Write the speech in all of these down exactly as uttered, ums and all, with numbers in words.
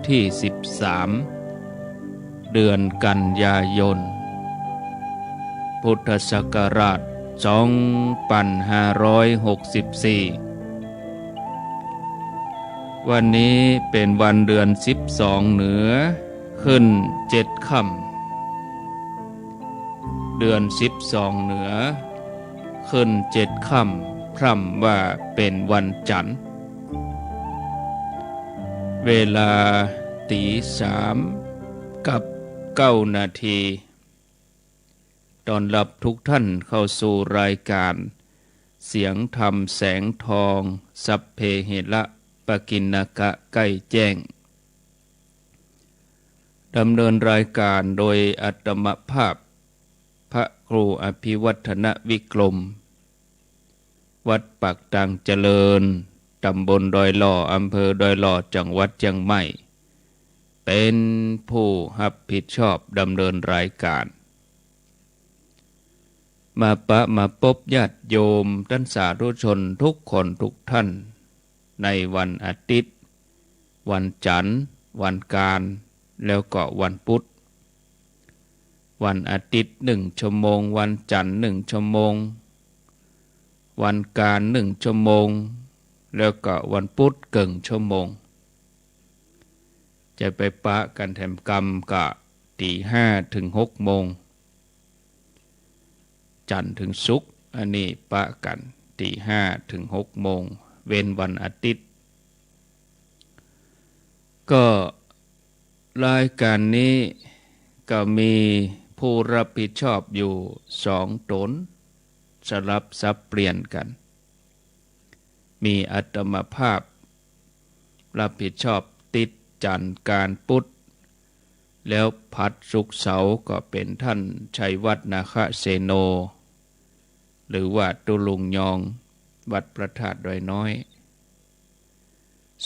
ที่สิบสาม เดือนกันยายน พุทธศักราชสองปันห้าร้อยหกสิบสี่ วันนี้เป๋นวันเดือนสิบสองเหนือ ขึ้นเจ็ดค่ำ เดือนสิบสองเหนือ ขึ้นเจ็ดค่ำ พร่ำว่าเป๋นวันจันทร์ เวลาตี๋สามกับเก้านาที ต้อนรับทุกท่านเข้าสู่รายการเสียงธรรมแสงทอง สัพเพเหระปกิณณกะ ใกล้แจ้ง ดำเนินรายการโดยอาตมาภาพ พระครูอภิวัฒนวิกรม วัดปากตางเจริญ ตำบลดอยหล่อ อำเภอดอยหล่อ จังหวัดเจียงใหม่ เป๋นผู้ฮับผิดชอบดำเนินรายการ มาปะมาปบญาติโยมต้านสาธุชนทุกคนทุกท่าน ในวันอาทิตย์ วันจันทร์ วันการ แล้วก็วันพุธ วันอาทิตย์หนึ่งชั่วโมง วันจันทร์หนึ่งชั่วโมง วันการหนึ่งชั่วโมง แล้วก็วันพุธเกิ่งชั่วโมง จะไปปะกั๋นแถมกำก็ตี๋ห้าเถิงหกโมง จันทร์เถิงศุกร์ อันนี้ปะกั๋นตี๋ห้าเถิงหกโมง เว้นวันอาทิตย์ ก็รายการนี้ก็มีผู้ฮับผิดชอบอยู่สองต๋น สลับสับเปลี่ยนกั๋น มีอาตมาภาพฮับผิดชอบติดจันทร์การพุธ แล้วผัดศุกร์เสาร์ก็เป๋นท่านชัยวัฒน์ นาคเสโน หรือว่าตุ๊ลุงยอง วัดพระธาตุดอยน้อย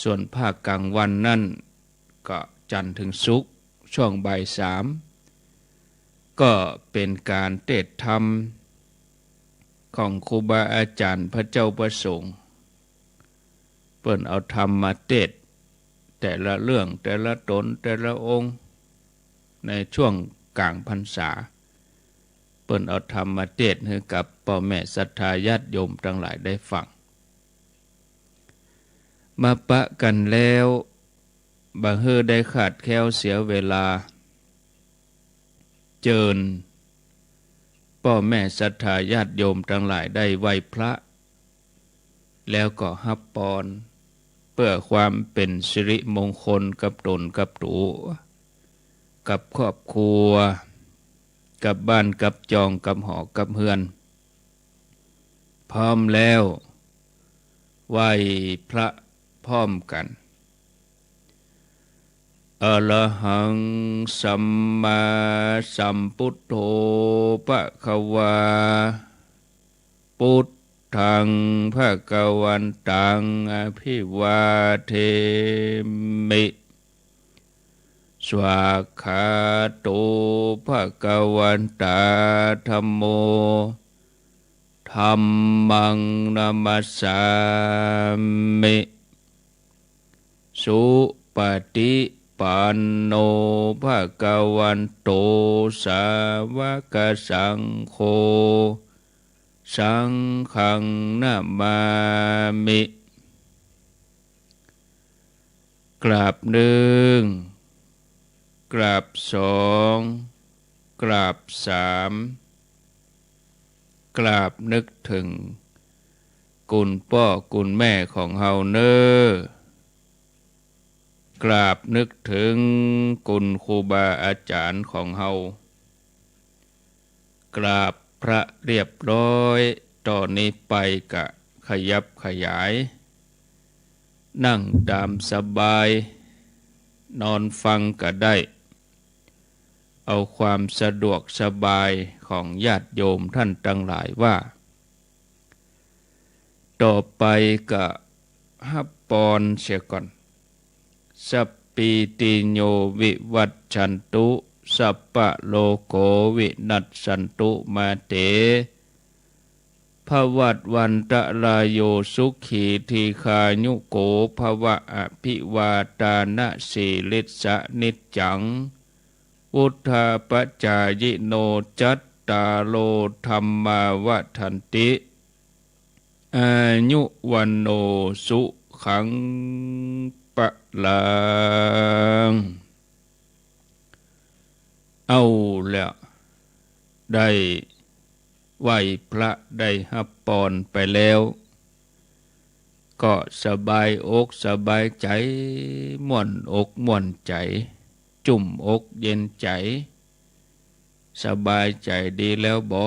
ส่วนภาคกลางวันนั้นก็จันทร์เถิงศุกร์ ช่วงบ่ายสาม ก็เป๋นก๋านเตสน์ธรรมของครูบาอาจ๋ารย์พระเจ้าพระสงฆ์ เปิ้นเอาธรรมมาเตสน์ แต่ละเรื่องแต่ละต๋นแต่ละองค์ ในช่วงก๋างพรรษา เปิ้นเอาธรรมมาเตสน์หื้อกับป้อแม่ศรัทธาญาติโยมตังหลายได้ฟัง มาปะกั๋นแล้ว บ่หื้อได้ขาดแคลนเสียเวลา เจิญป้อแม่ศรัทธาญาติโยมตังหลายได้ไหว้พระ แล้วก็ฮับปอน เปื้อความเป๋นสิริมงคลกับต๋นกับตั๋ว กับครอบครัว กับบ้านกับจอง กับหอกับเฮือน พร้อมแล้ว ไหว้พระพร้อมกั๋น อะระหัง สัมมาสัมพุทโธ ภะคะวา พุทธัง ภะคะวันตัง อะภิวาเทมิ สวากขาโต ภะคะวันตา ธัมโม ธัมมัง นะมัสสามิ สุปะติปันโน ภะคะวันโต สาวกสังโฆ สังฆัง นะมามิ กราบนึ่ง กราบสอง กราบสาม กราบนึกเถิง กุณป้อกุณแม่ของเฮาเน่อ กราบนึกเถิงกุณครูบาอาจ๋ารย์ของเฮา กราบพระเรียบร้อย ต่อนี้ไปกะขยับขยาย นั่งต๋ามสบาย นอนฟังก็ได้ เอาความสะดวกสบายของญาติโยมต้านตังหลายว่า ต่อไปก็ฮับปอนเสียก่อน สัพพีติโย วิวัชชันตุ สัพพะโรโค วินัสสันตุ มาเต ภวัตวันตะราโย สุขี ทีฆายุโก ภวะ อภิวาตานะสีลิสสะ นิจจัง วุฑฒาปะจายิโน จัตตาโร ธัมมา วัฑฒันติ อายุ วัณโณ สุขัง พะลัง เอาละ ได้ไหว้พระ ได้ฮับปอนไปแล้ว ก็สบายอกสบายใจ๋ ม่วนอกม่วนใจ๋ จุ่มอกเย็นใจ๋ สบายใจ๋ดีแล้วบ่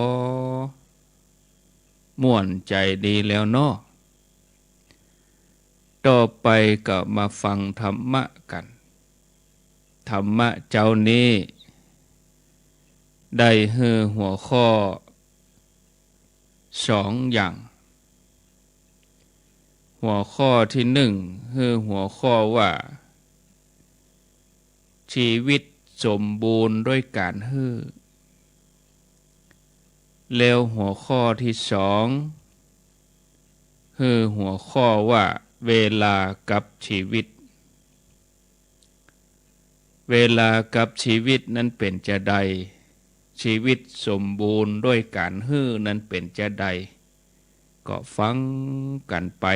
ม่วนใจ๋ดีแล้วเนาะ ต่อไปก็มาฟังธรรมะกั๋น ธรรมะเจ๊านี้ ได้หื้อหัวข้อสองอย่าง หัวข้อตี้นึ่ง หื้อหัวข้อว่า ชีวิตสมบูรณ์ด้วยก๋านหื้อ แล้วหัวข้อตี้สอง หื้อหัวข้อว่า เวลากับชีวิต เวลากับชีวิตนั้นเป๋นจาใด ชีวิตสมบูรณ์ด้วยก๋านหื้อนั้นเป๋นจาใด ก็ฟังกั๋นไป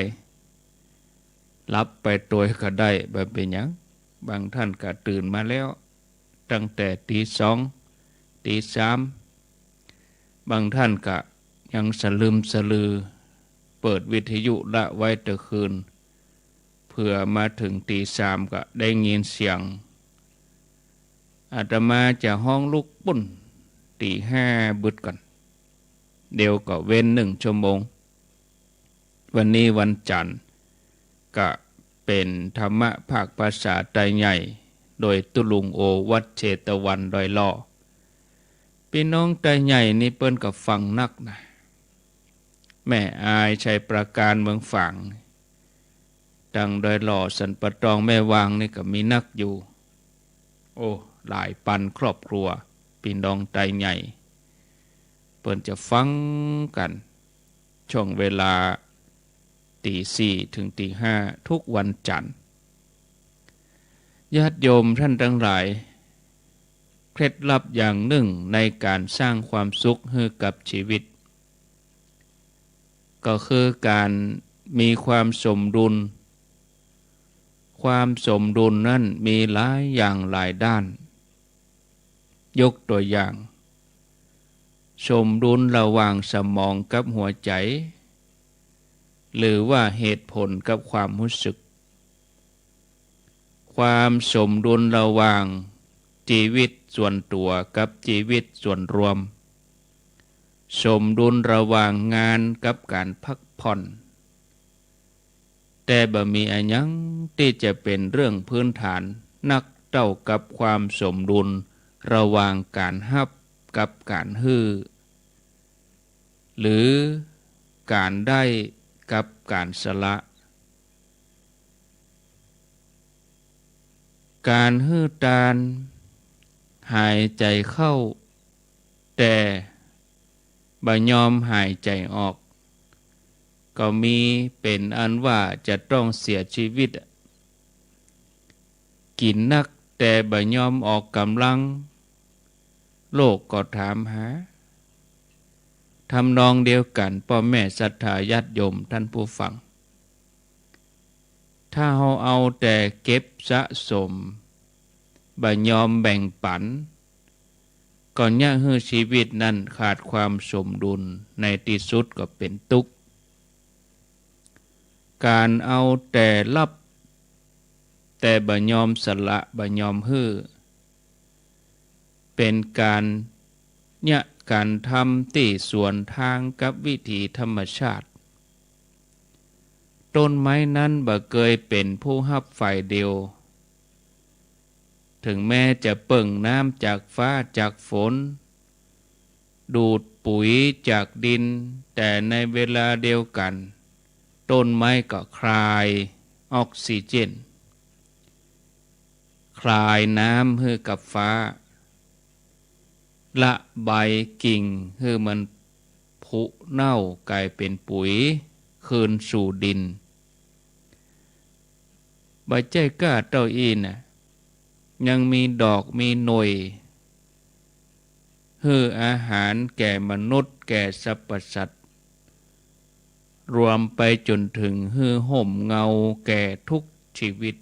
หลับไปตวยก็ได้ บ่เป๋นหยัง บางท่านก็ตื่นมาแล้ว ตั้งแต่ตีสอง ตีสาม บางท่านก็ยังสะลึมสะลือ เปิดวิทยุละไว้แต่คืน เผื่อมาเถิงตีสามก็ได้ยินเสียง อาตมาจะฮ้องลุกปู้น ตีห้าบึดก่อน เดี๋ยวก็เว้นนึ่งชั่วโมง วันนี้วันจั๋นทร์ ก็เป๋นธรรมะภาคภาษาไตใหญ่ โดยตุ๊ลุงโอ วัดเชตวันดอยหล่อ ปี้น้องไตใหญ่นี่เปิ้นก็ฟังนักนะ แม่อาย ชัยปราการ เมืองฝาง ตังดอยหล่อ สันป่าตอง แม่วางนี่ก็มีนักอยู่ โอ้ หลายปันครอบครัว ปี้น้องไตใหญ่ เปิ้นจะฟังกั๋น ช่วงเวลาตีสี่เถิงตีห้า ทุกวันจั๋นทร์ ญาติโยมท่านตังหลาย เคล็ดลับอย่างนึ่งในก๋านสร้างความสุขหื้อกับชีวิต ก็คือก๋านมีความสมดุล ความสมดุลนั้นมีหลายอย่างหลายด้าน ยกตั๋วอย่าง สมดุลระหว่างสมองกับหัวใจ๋ หรือว่าเหตุผลกับความฮู้สึก ความสมดุลระหว่างจีวิตส่วนตั๋วกับจีวิตส่วนรวม สมดุลระหว่างงานกับก๋านพักผ่อน แต่บ่มีอะหยังตี้จะเป๋นเรื่องพื้นฐานนักเต้ากับความสมดุลระหว่างก๋านฮับกับก๋านหื้อ หรือก๋านได้กับก๋านสละ ก๋านหื้อตาน หายใจ๋เข้า แต่บ่ยอมหายใจ๋ออก ก็มีเป๋นอันว่าจะต้องเสียชีวิต กิ๋นนักแต่บ่ยอมออกก๋ำลัง โลกก็ถามหา ทำนองเดียวกั๋น ป้อแม่ศรัทธาญาติโยมท่านผู้ฟัง ถ้าเฮาเอาแต่เก็บสะสม บ่ยอมแบ่งปั๋น ก็เยียะหื้อชีวิตนั้นขาดความสมดุล ในตี้สุดก็เป๋นตุ๊กข์ ก๋านเอาแต่ฮับ แต่บ่ยอมสละ บ่ยอมหื้อ เป๋นก๋านเยียะก๋านทำตี้สวนตางกับวิถีธรรมชาติ ต้นไม้นั้นบ่เกยเป๋นผู้ฮับฝ่ายเดียว เถิงแม้จะเปิ้งน้ำจากฟ้าจากฝน ดูดปุ๋ยจากดิน แต่ในเวลาเดียวกั๋น ต้นไม้ก็คายออกซิเจน คายน้ำหื้อกับฟ้า ละใบกิ่งหื้อมันผ ผุเน่าก๋ายเป๋นปุ๋ยคืนสู่ดิน บ่ใจ้ก้าเต้าอี้นะ ยังมีดอกมีหน่วย หื้ออาหารแก่มนุษย์ แก่สรรพสัตว์ รวมไปจ๋นเถิงหื้อฮ่มเงาแก่ทุกชีวิต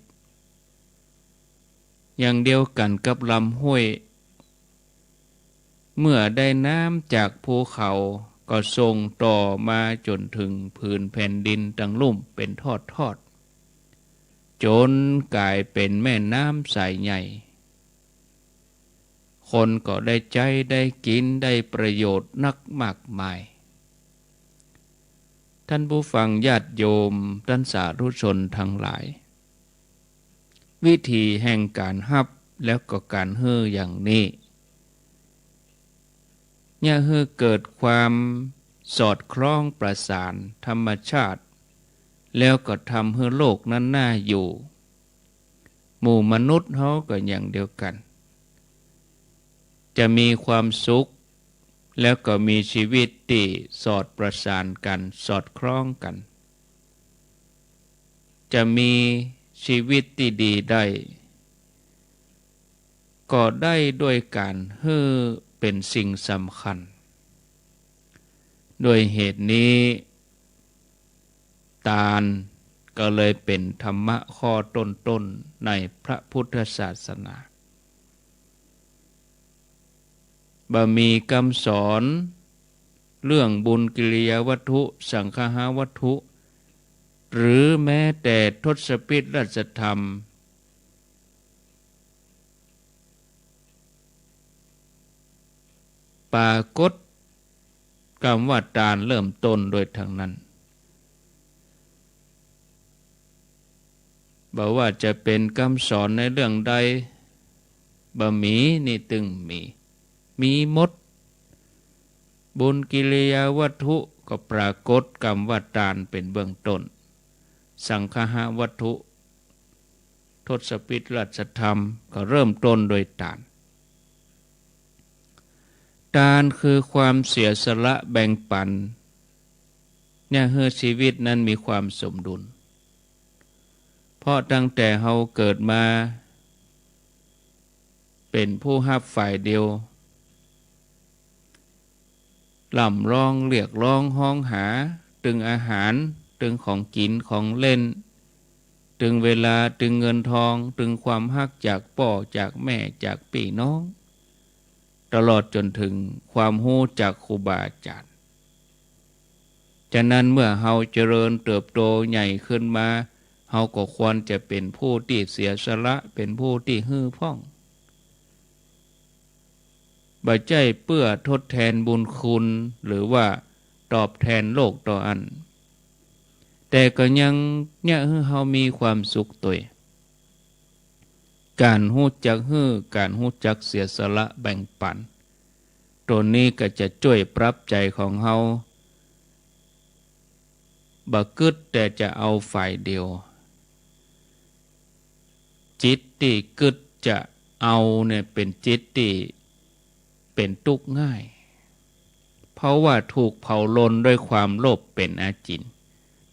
อย่างเดียวกั๋นกับลำห้วย เมื่อได้น้ำจากภูเขา ก็ส่งต่อมาจ๋นเถิงผืนแผ่นดินตังลุ่มเป๋นทอดๆ จ๋นก๋ายเป๋นแม่น้ำสายใหญ่ คนก็ได้ใจ๊ได้กิ๋นได้ประโยชน์นักมากมาย ท่านผู้ฟังญาติโยม ท่านสาธุชนทั้งหลาย วิธีแห่งก๋านฮับแล้วก็ก๋านหื้ออย่างนี้ เยียะหื้อเกิดความสอดคล้องประสานธรรมชาติ แล้วก็ทำหื้อโลกนั้นน่าอยู่ หมู่มนุษย์เฮาก็อย่างเดียวกั๋น จะมีความสุข แล้วก็มีชีวิตตี้สอดประสานกั๋น สอดคล้องกั๋น จะมีชีวิตตี้ดีได้ ก็ได้ด้วยก๋านหื้อเป๋นสิ่งสำคัญ ด้วยเหตุนี้ ตานก็เลยเป๋นธรรมะข้อต้นๆ ในพระพุทธศาสนา บ่มีกำสอนเรื่องบุญกิริยาวัตถุ สังฆาวัตถุ หรือแม้แต่ทศพิธราชธรรม ปรากฏกำว่าตานเริ่มต้นโดยทั้งนั้น บ่ว่าจะเป๋นกำสอนในเรื่องใด บ่มีนี่ตึงมี มีหมด บุญกิริยาวัตถุก็ปรากฏกำว่าตานเป๋นเบื้องต้น สังฆาวัตถุ ทศพิธราชธรรมก็เริ่มต้นโดยตาน ตานคือความเสียสละแบ่งปั๋น เยียะหื้อชีวิตนั้นมีความสมดุล เพราะตั้งแต่เฮาเกิดมา เป๋นผู้ฮับฝ่ายเดียว ร่ำร้องเรียกร้องฮ้องหา ตึงอาหาร ตึงของกิ๋นของเล่น ตึงเวลา ตึงเงินทอง ตึงความฮักจากป้อจากแม่ จากปี้น้อง ตลอดจ๋นเถิงความฮู้จากครูบาอาจ๋ารย์ ฉะนั้นเมื่อเฮาเจริญเติบโตใหญ่ขึ้นมา เฮาก็ควรจะเป๋นผู้ตี้เสียสละ เป๋นผู้ตี้หื้อพ่อง บ่ใจ้เปื้อทดแทนบุญคุณ หรือว่าตอบแทนโลกเต้าอั้น แต่ก็ยังเยียะหื้อเฮามีความสุขตวย ก๋านฮู้จักหื้อ ก๋านฮู้จักเสียสละแบ่งปั๋น ตั๋วนี้ก็จะจ้วยปรับใจ๋ของเฮา บ่กึ๊ดแต่จะเอาฝ่ายเดียว จิตตี้กึ๊ดจะเอาเนี่ยเป๋นจิตตี้เป๋นตุ๊กข์ง่าย เพราะว่าถูกเผาลนด้วยความโลภเป๋นอาจิณ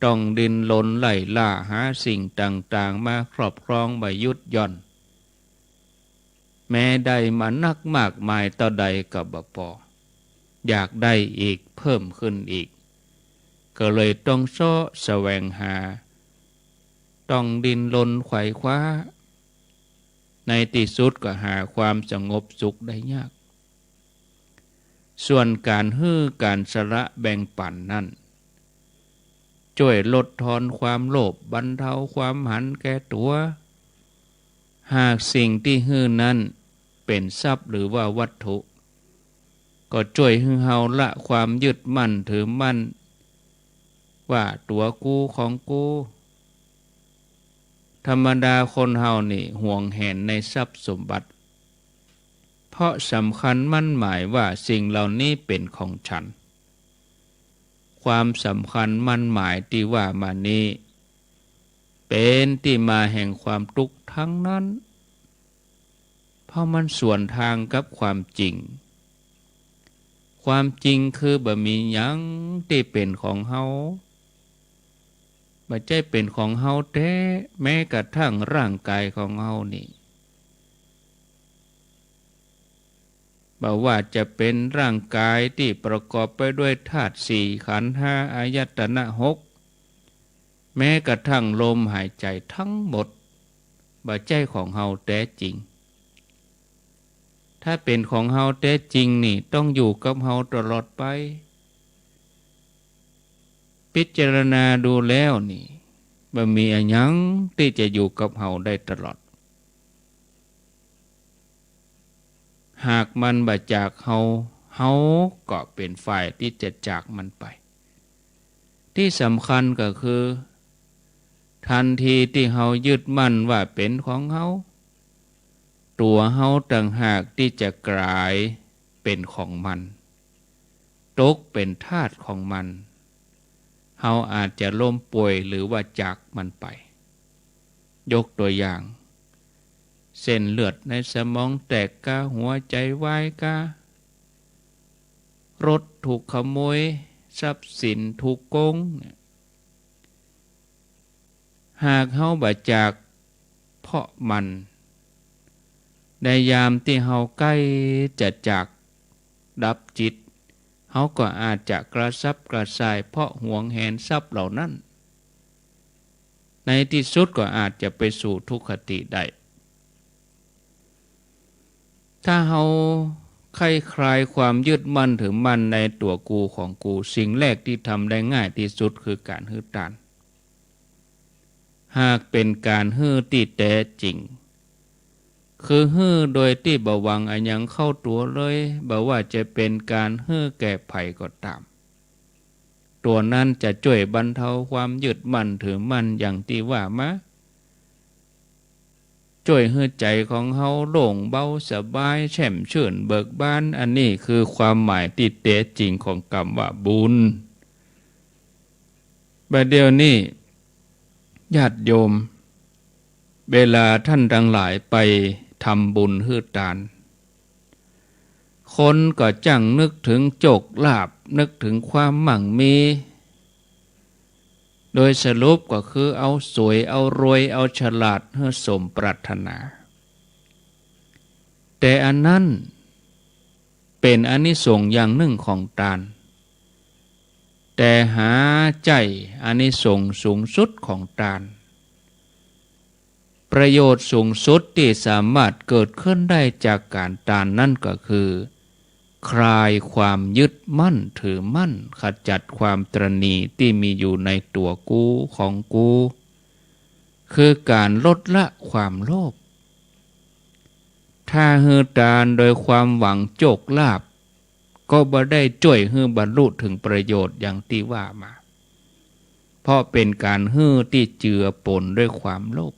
ต้องดิ้นรนไล่ล่าหาสิ่งต่างๆ มาครอบครองบ่หยุดหย่อน แม้ได้มานักมากมายเต้าใดก็บ่ปอ อยากได้อีก เพิ่มขึ้นอีก ก็เลยต้องเซาะแสวงหา ต้องดิ้นรนไขว่คว้า ในตี้สุดก็หาความสงบสุขได้ยาก ส่วนก๋านหื้อก๋านสละแบ่งปั๋นนั้น จ้วยลดทอนความโลภ บรรเทาความหันแก่ตั๋ว หากสิ่งตี้หื้อนั้นเป๋นทรัพย์หรือว่าวัตถุ ก็จ้วยหื้อเฮาละความยึดมั่นถือมั่น ว่าตั๋วกูของกู ธรรมดาคนเฮานี่หวงแหนในทรัพย์สมบัติ เพราะสำคัญมั่นหมายว่าสิ่งเหล่านี้เป๋นของฉัน ความสำคัญมั่นหมายตี้ว่ามานี้ เป๋นตี้มาแห่งความตุ๊กข์ทั้งนั้น เพราะมันสวนทางกับความจริง ความจริงคือบ่มีหยังตี้เป๋นของเฮา บ่ใจ้เป๋นของเฮาแต๊ แม้กระทั่งร่างกายของเฮานี่ บ่ว่าจะเป๋นร่างกายตี้ประกอบไปด้วยธาตุสี่ ขันธ์ห้า อายตนะหก แม้กระทั่งลมหายใจ๋ตึงหมด บ่ใจ้ของเฮาแต๊จริง ถ้าเป๋นของเฮาแต๊จริงนี่ ต้องอยู่กับเฮาตลอดไป พิจารณาดูแล้วนี่ บ่มีอะหยังตี้จะอยู่กับเฮาได้ตลอด หากมันบ่จากเฮา เฮาก็เป๋นฝ่ายตี้จะจากมันไป ตี้สำคัญก็คือ ทันทีตี้เฮายึดมั่นว่าเป๋นของเฮา ตั๋วเฮาต่างหากตี้จะก๋ายเป๋นของมัน ตกเป๋นทาสของมัน เฮาอาจจะล้มป่วยหรือว่าจากมันไป ยกตัวอย่าง เส้นเลือดในสมองแตกกา หัวใจ๋วายกา รถถูกขโมย ทรัพย์สินถูกโกงเนี่ย หากเฮาบ่จากเพราะมัน ในยามตี้เฮาใก้จะจากดับจิต เฮาก็อาจจะกระสับกระส่ายเพราะหวงแหนทรัพย์เหล่านั้น ในตี้สุดก็อาจจะไปสู่ทุคติได้ ถ้าเฮาใค่คลายความยึดมั่นถือมั่นในตั๋วกูของกู สิ่งแรกตี้ทำได้ง่ายตี้สุดคือก๋านหื้อตาน หากเป๋นก๋านหื้อตี้แต๊จริง คือหื้อโดยตี้บ่หวังอะหยังเข้าตั๋วเลย บ่ว่าจะเป๋นก๋านหื้อแก่ใผก็ต๋าม ตั๋วนั้นจะจ้วยบรรเทาความยึดมั่นถือมั่นอย่างตี้ว่ามา จ้วยหื้อใจ๋ของเฮาโล่งเบาสบาย แช่มชื่นเบิกบาน อันนี้คือความหมายตี้แต๊จริงของกำว่าบุญ บ่าเดี่ยวนี้ ญาติโยม เวลาต้านตังหลายไปทำบุญหื้อตาน คนก็จ้างนึกเถิงโจคลาภ นึกเถิงความมั่งมี โดยสรุปก็คือเอาสวย เอารวย เอาฉลาดหื้อสมปรารถนา แต่อันนั้นเป๋นอานิสงส์อย่างนึ่งของตาน แต่หาใจ้อานิสงส์สูงสุดของตาน ประโยชน์สูงสุดตี้สามารถเกิดขึ้นได้จากก๋านตานนั้นก็คือ คลายความยึดมั่นถือมั่น ขจัดความตระหนี่ตี้มีอยู่ในตั๋วกูของกู คือก๋านลดละความโลภ ถ้าหื้อตานโดยความหวังโจคลาภ ก็บ่ได้จ้วยหื้อบรรลุเถิงประโยชน์อย่างตี้ว่ามา เพราะเป๋นก๋านหื้อตี้เจือปนด้วยความโลภ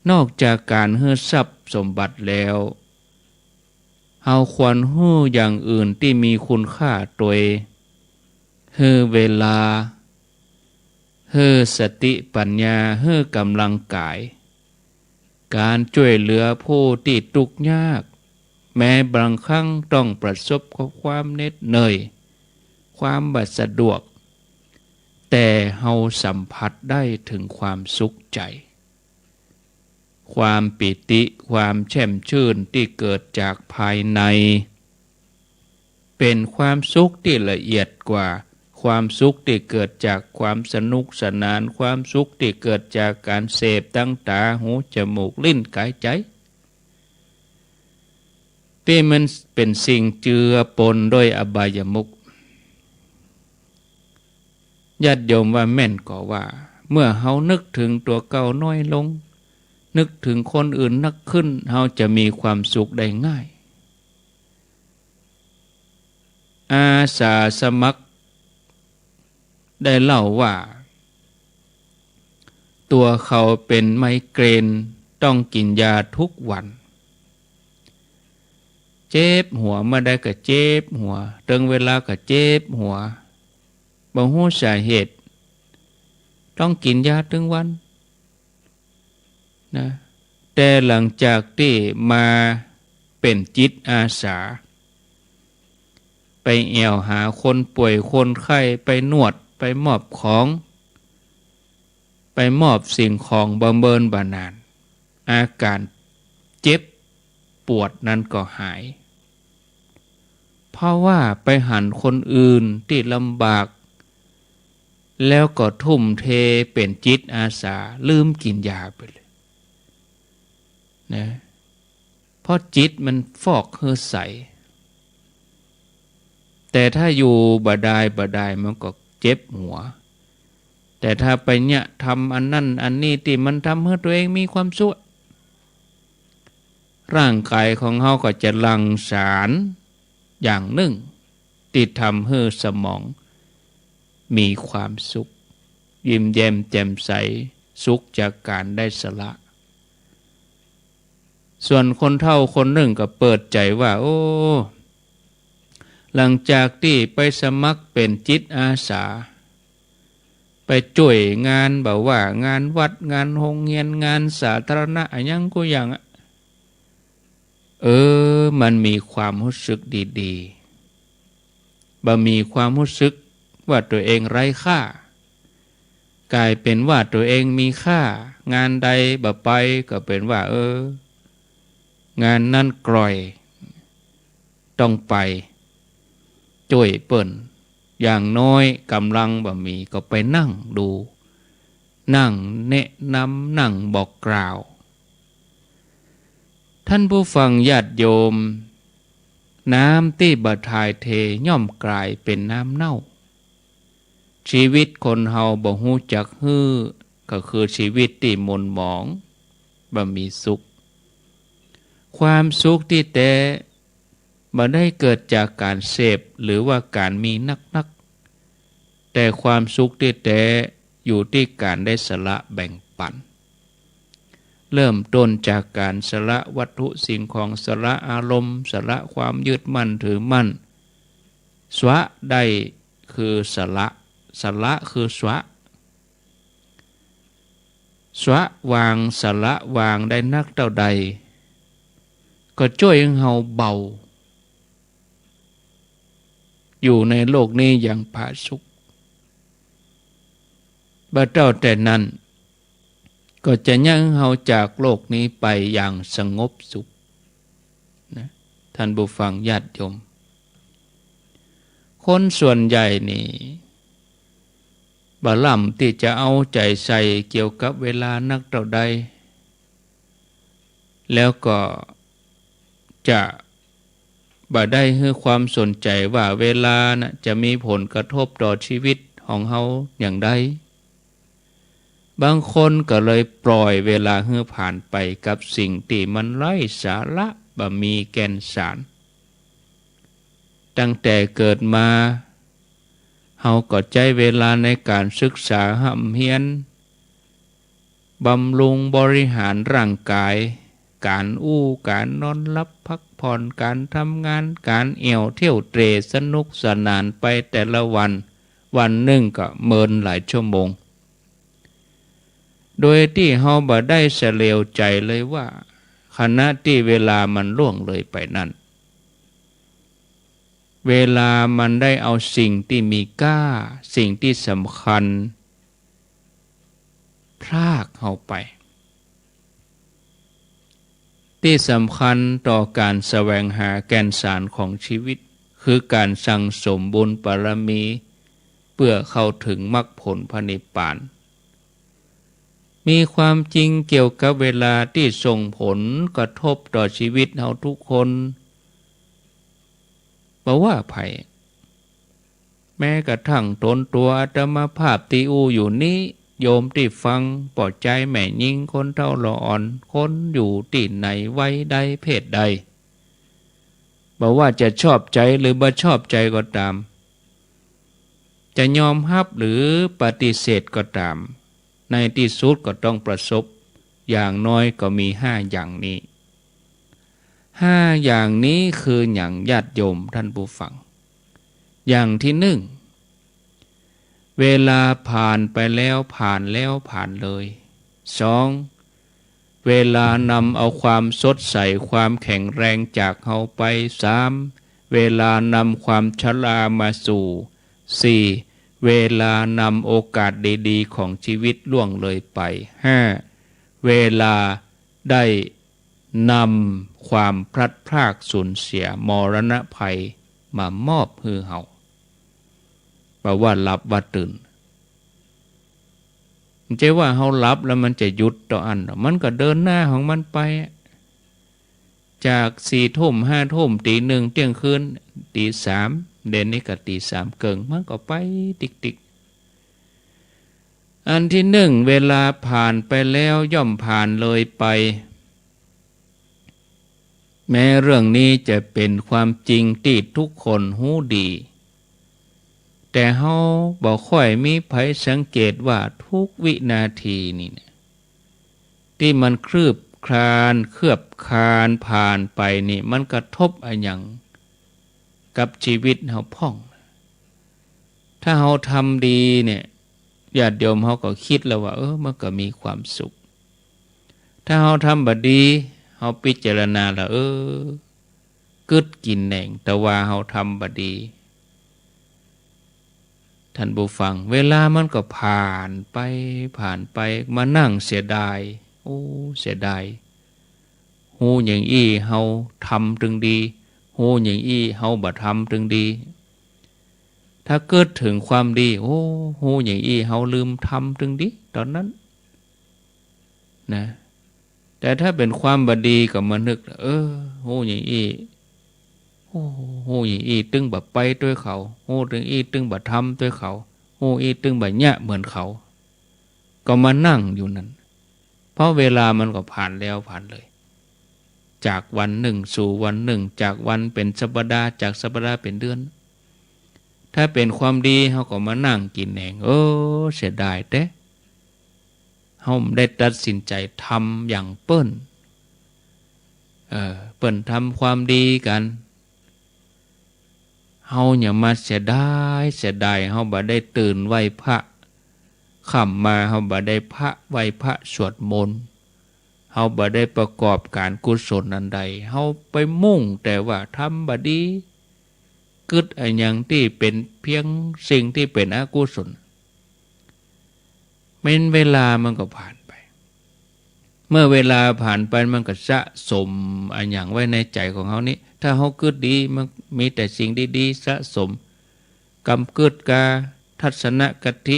นอกจากก๋านหื้อทรัพย์สมบัติแล้ว เฮาควรหื้ออย่างอื่นตี้มีคุณค่าตวย หื้อเวลา หื้อสติปัญญา หื้อก๋ำลังกาย ก๋านจ้วยเหลือผู้ตี้ตุ๊กยาก แม้บางครั้งต้องประสบกับความเหน็ดเหนื่อย ความบ่สะดวก แต่เฮาสัมผัสได้เถิงความสุขใจ๋ ความปีติ ความแช่มชื่นตี้เกิดจากภายใน เป๋นความสุขตี้ละเอียดกว่าความสุขตี้เกิดจากความสนุกสนาน ความสุขตี้เกิดจากก๋านเสพตางต๋า หู จมูก ลิ้น ก๋าย ใจ๋ ตี้มันเป๋นสิ่งเจือปนด้วยอบายมุข ญาติโยมว่าแม่นก่อว่า เมื่อเฮานึกเถิงตั๋วเก่าน้อยลง นึกเถิงคนอื่นนักขึ้น เฮาจะมีความสุขได้ง่าย อาสาสมัครได้เล่าว่า ตั๋วเขาเป๋นไมเกรน ต้องกิ๋นยาทุกวัน เจ็บหัว เมื่อใดก็เจ็บหัว ตึงเวลาก็เจ็บหัว บ่ฮู้สาเหตุ ต้องกิ๋นยาตึงวัน นะ แต่หลังจากตี้มาเป๋นจิตอาสา ไปแอ่วหาคนป่วยคนไข้ ไปนวด ไปมอบของ ไปมอบสิ่งของบ่เมินบ่นาน อาก๋านเจ็บปวดนั้นก็หาย เพราะว่าไปหันคนอื่นตี้ลำบาก แล้วก็ทุ่มเทเป๋นจิตอาสา ลืมกิ๋นยาไปเลยนะ เพราะจิตมันฟอกหื้อใส แต่ถ้าอยู่บ่ดายบ่ดายมันก็เจ็บหัว แต่ถ้าไปเยียะทำอันนั้นอันนี้ตี้มันทำหื้อตั๋วเองมีความสุข ร่างก๋ายของเฮาก็จะหลั่งสารอย่างนึ่ง ตี้ทำหื้อสมองมีความสุข ยิ้มแย้มแจ่มใส สุขจากก๋านได้สละ ส่วนคนเฒ่าคนนึ่งก็เปิดใจ๋ว่า โอ้ หลังจากตี้ไปสมัครเป๋นจิตอาสา ไปจ้วยงาน บ่ว่างานวัด งานโฮงเฮียน งานสาธารณะ อะหยังกู้อย่างอะ เออ มันมีความฮู้สึกดีๆ บ่มีความฮู้สึกว่าตั๋วเองไร้ค่า ก๋ายเป๋นว่าตั๋วเองมีค่า งานใดบ่ไปก็เป๋นว่า เออ งานนั้นกร่อย ต้องไปจ้วยเปิ้น อย่างน้อยก๋ำลังบ่มีก็ไปนั่งดู นั่งแนะนำ นั่งบอกกล่าว ท่านผู้ฟังญาติโยม น้ำตี้บ่ถ่ายเทย่อมก๋ายเป๋นน้ำเน่า ชีวิตคนเฮาบ่ฮู้จักหื้อ ก็คือชีวิตตี้หม่นหมอง บ่มีสุข ความสุขตี้แต๊ บ่ได้เกิดจากก๋านเสพหรือว่าก๋านมีนักๆ แต่ความสุขตี้แต๊อยู่ตี้ก๋านได้สละแบ่งปัน เริ่มต้นจากก๋านสละวัตถุสิ่งของ สละอารมณ์ สละความยึดมั่นถือมั่น สละได้คือสละ สละคือสละ สละวาง สละวางได้นักเต้าใด ก็จ้วยหื้อเฮาเบา อยู่ในโลกนี้อย่างผาสุก บ่เต้าแต่นั้น ก็จะเยียะหื้อเฮาจากโลกนี้ไปอย่างสงบสุข นะ ท่านผู้ฟังญาติโยม คนส่วนใหญ่นี่ บ่ล้ำตี้จะเอาใจ๋ใส่เกี่ยวกับเวลานักเต้าใด แล้วก็จะบ่ได้หื้อความสนใจ๋ว่าเวลาน่ะจะมีผลกระทบต่อชีวิตของเฮาอย่างใด บางคนก็เลยปล่อยเวลาหื้อผ่านไปกับสิ่งตี้มันไร้สาระ บ่มีแก่นสาร ตั้งแต่เกิดมา เฮาก็ใจ๊เวลาในก๋านศึกษาฮ่ำเฮียน บำรุงบริหารร่างก๋าย ก๋านอู้ ก๋านนอนหลับพักผ่อน ก๋านทำงาน ก๋านแอ่วเที่ยวเตร่สนุกสนานไปแต่ละวัน วันนึ่งก็เมินหลายชั่วโมง โดยตี้เฮาบ่ได้เสลียวใจ๋เลยว่า ขณะตี้เวลามันล่วงเลยไปนั้น เวลามันได้เอาสิ่งตี้มีก้า สิ่งตี้สำคัญ พรากเฮาไป ตี้สำคัญต่อก๋านแสวงหาแก่นสารของชีวิต คือก๋านสั่งสมบุญบารมี เปื้อเข้าเถิงมรรคผลพระนิพพาน มีความจริงเกี่ยวกับเวลาตี้ส่งผลกระทบต่อชีวิตเฮาทุกคน บ่ว่าใผ แม้กระทั่งตนตั๋วอาตมาภาพตี้อู้อยู่นี้ โยมตี้ฟัง ป้อจายแม่ญิง คนเฒ่าละอ่อน คนอยู่ตี้ไหน วัยใด เพศใด บ่ว่าจะชอบใจ๋หรือบ่ชอบใจ๋ก็ต๋าม จะยอมฮับหรือปฏิเสธก็ต๋าม ในตี้สุดก็ต้องประสบ อย่างน้อยก็มีห้าอย่างนี้ ห้าอย่างนี้คือหยังญาติโยมท่านผู้ฟัง อย่างตี้นึ่ง เวลาผ่านไปแล้วผ่านแล้วผ่านเลย สอง เวลานำเอาความสดใสความแข็งแรงจากเฮาไป สาม เวลานำความชรามาสู่ สี่ เวลานำโอกาสดีๆ ของชีวิตล่วงเลยไป ห้า เวลาได้นำความพลัดพรากสูญเสียมรณภัยมามอบหื้อเฮา บ่ว่าหลับว่าตื่น บ่ใจ้ว่าเฮาหลับแล้วมันจะหยุดเต้าอั้นดอก มันก็เดินหน้าของมันไปอะ จากสี่ทุ่ม ห้าทุ่ม ตีหนึ่ง เตี้ยงคืน ตีสาม เดี๋ยวนี้ก็ตีสามเกิ่ง มันก็ไปติ๊กๆ อันที่หนึ่ง เวลาผ่านไปแล้วย่อมผ่านเลยไป แม้เรื่องนี้จะเป็นความจริงตี้ทุกคนฮู้ดี แต่เฮาบ่ค่อยมีใผสังเกตว่าทุกวินาทีนี่นะ ตี้มันคืบคลาน เคลือบคลานผ่านไปนี่ มันกระทบอะหยังกับชีวิตเฮาพ่อง ถ้าเฮาทำดีเนี่ย ญาติโยมเฮาก็กึ๊ดแล้วว่า เออ มันก็มีความสุข ถ้าเฮาทำบ่ดี เฮาพิจารณาแล้ว เออ กึ๊ดกิ๋นแหน่ง แต่ว่าเฮาทำบ่ดี ท่านผู้ฟัง เวลามันก็ผ่านไป ผ่านไป มานั่งเสียดาย โอ้ เสียดาย ฮู้อย่างอี้เฮาทำตึงดี ฮู้อย่างอี้เฮาบ่ทำตึงดี ถ้ากึ๊ดเถิงความดี โอ้ ฮู้อย่างอี้เฮาลืมทำตึงดี ต๋อนนั้น นะ แต่ถ้าเป๋นความบ่ดีก็มานึก เออ ฮู้อย่างอี้ โอ้ ฮู้อย่างอี้ตึงบ่ไปตวยเขา ฮู้อย่างอี้ตึงบ่ทำตวยเขา ฮู้อี้ตึงบ่เยียะเหมือนเขา ก็มานั่งอยู่นั้น เพราะเวลามันก็ผ่านแล้วผ่านเลย จากวันนึ่งสู่วันนึ่ง จากวันเป๋นสัปดาห์ จากสัปดาห์เป๋นเดือน ถ้าเป๋นความดี เฮาก็มานั่งกิ๋นแหน่ง เออ เสียดายแต๊ เฮาบ่ได้ตัดสินใจ๋ทำอย่างเปิ้น เออ เปิ้นทำความดีกั๋น เฮาเนี่ยมาเสียดาย เสียดาย เฮาบ่ได้ตื่นไหว้พระ ค่ำมาเฮาบ่ได้พระ ไหว้พระสวดมนต์ เฮาบ่ได้ประกอบก๋านกุศลอันใด เฮาไปมุ่งแต่ว่าทำบ่ดี กึ๊ดอะหยังตี้เป๋นเพียงสิ่งตี้เป๋นอกุศล แม่นเวลามันก็ผ่านไป เมื่อเวลาผ่านไปมันก็สะสมอะหยังไว้ในใจ๋ของเฮานี้ ถ้าเฮากึ๊ดดีมันมีแต่สิ่งดีๆ สะสม กำกึ๊ดกาทัศนคติ